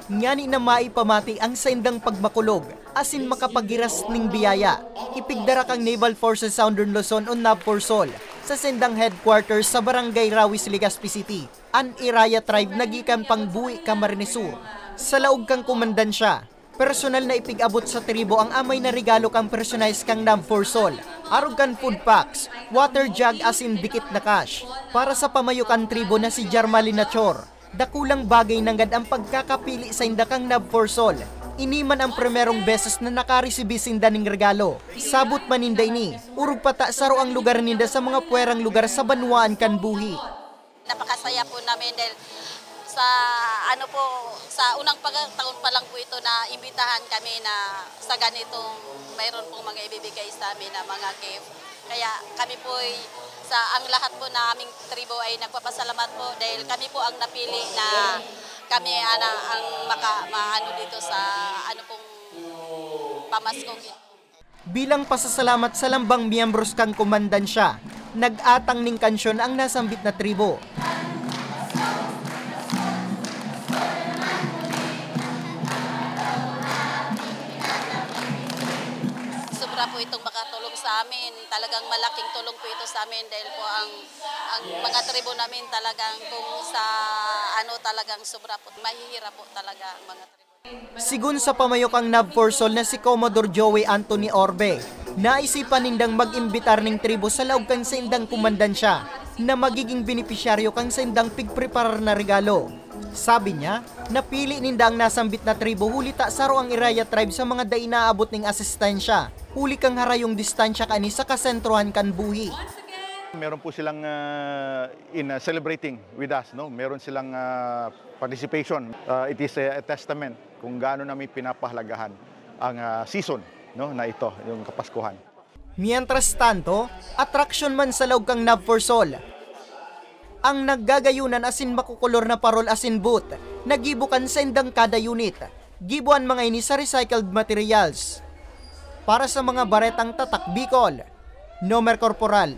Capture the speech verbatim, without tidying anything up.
Ngani na maipamati ang saindang pagmakulog asin makapagiras ning biyaya, ipigdara kan Naval Forces Southern Luzon o NAVFORSOL sa saindang headquarters sa Barangay Rawis, Legazpi City, an Iraya tribe na gikan pang Buhi, Camarines Sur. Sa laog kan komandansya, personal na ipig-abot sa tribo ang amay na regalo kan personalize kan NAVFORSOL, arog kan food packs, water jug asin dikit na cash para sa pamayo kan tribo na si Jarmalin Nachor. Dakulang bagay nanggad ang pagkakapili sainda kan NAVFORSOL. Ini man ang primerong beses na nakaresibi sinda ning regalo. Sabot man ninda ini, orog pa ta saro ang lugar ninda sa mga pwerang lugar sa banwaan kan Buhi. Napakasaya po namin dahil sa, ano po, sa unang pagkataon pa lang po ito na imbitahan kami na sa ganitong mayroon pong mga ibibigay sa amin na mga gift. Kaya kami po ay, sa ang lahat po na aming tribo ay nagpapasalamat po dahil kami po ang napili na kami ana ang maka maano dito sa ano pong pamaskong ito. Bilang pasasalamat sa lambang miyembros kan komandansya, nag-atang ning kansyon ang nasambit na tribo. Sobra po itong makatulong sa amin. Talagang malaking tulong po ito sa amin dahil po ang ang mga tribo namin talagang kung sa ano talagang sobra po, mahihirap po talaga ang mga tribo. Sigon sa pamayo kan NAVFORSOL na si Commodore Joey Anthony Orbe, naisipan nindang mag-imbitar ning tribo sa laog kan saindang komandansya na magiging benepisyaryo kan saindang pigpreparar na regalo. Sabi niya, napili ninda ang nasambit na tribo huli ta saro ang Iraya tribe sa mga dai naabot ning asistensya, huli kan harayong distansya kaini sa kasentrohan kan Buhi. Meron po silang uh, in uh, celebrating with us, no? Meron silang uh, participation. Uh, it is a, a testament kung gaano namin pinapahalagahan ang uh, season, no, na ito, yung Kapaskuhan. Mientras tanto, atraksyon man sa laog kan NAVFORSOL ang naggagayunan asin makukulor na parol asin boot na gibo kan saindang kada unit. Gibo an mga ini sa recycled materials. Para sa mga baretang Tatak Bicol, Nomer Corporal.